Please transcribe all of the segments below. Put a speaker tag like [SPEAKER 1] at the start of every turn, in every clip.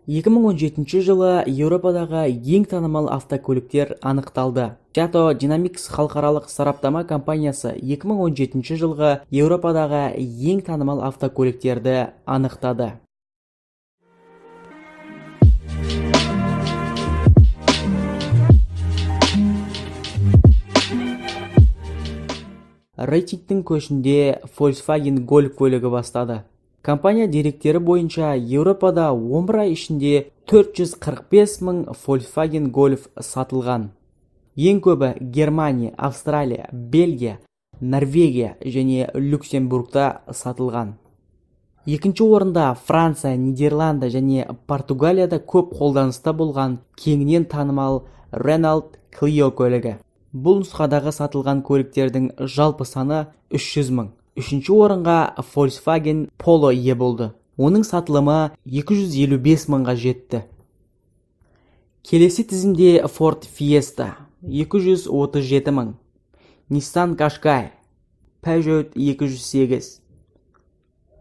[SPEAKER 1] 2017 жылы Еуропадағы ең танымал автокөліктер анықталды. Jato Dynamics халықаралық сараптама компаниясы 2017 жылғы Еуропадағы ең танымал автокөліктерді анықтады. Рейтингтің көшінде Volkswagen Golf көлігі бастады. Компания деректері бойынша, Еуропада 11 ай ішінде 445 мың Volkswagen Golf сатылған. Ең көбі Германия, Австралия, Бельгия, Норвегия және Люксембургта сатылған. Екінші орында Франция, Нидерланды және Португалияда көп қолданыста болған кеңінен танымал Renault Clio көлігі. Бұл нұсқадағы сатылған көліктердің жалпы саны 300 мың. Үшінші орынға Volkswagen Polo ие болды. Оның сатылымы 255 мыңға жетті. Келесі тізімде Ford Fiesta 237 мың, Nissan Qashqai, Peugeot 208,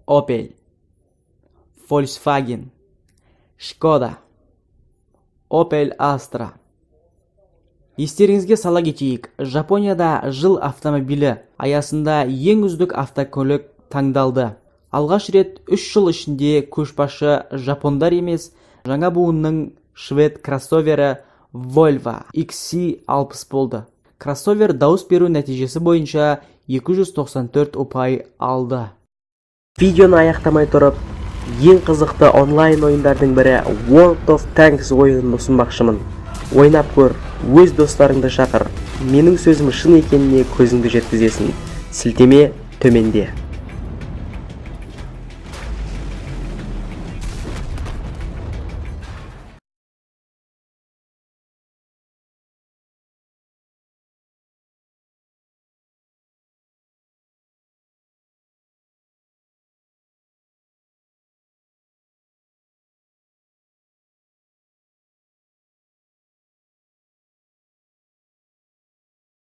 [SPEAKER 1] Opel, Volkswagen, Skoda, Opel Astra. Естеріңізге сала кетейік, Жапонияда жыл автомобилі аясында ең үздік автокөлік таңдалды. Алғаш рет 3 жыл ішінде көшбасшы жапондар емес, жаңа буынның швед кроссовері Volvo XC60 болды. Кроссовер дауыс беру нәтижесі бойынша 294 ұпай алды.
[SPEAKER 2] Видеоны аяқтамай тұрып, ең қызықты онлайн ойындардың бірі World of Tanks ойынын ұсынбақшымын. Ойнап көр, өз достарыңды шақыр. Менің сөзім шын екеніне көзіңді жеткізесің. Сілтеме төменде.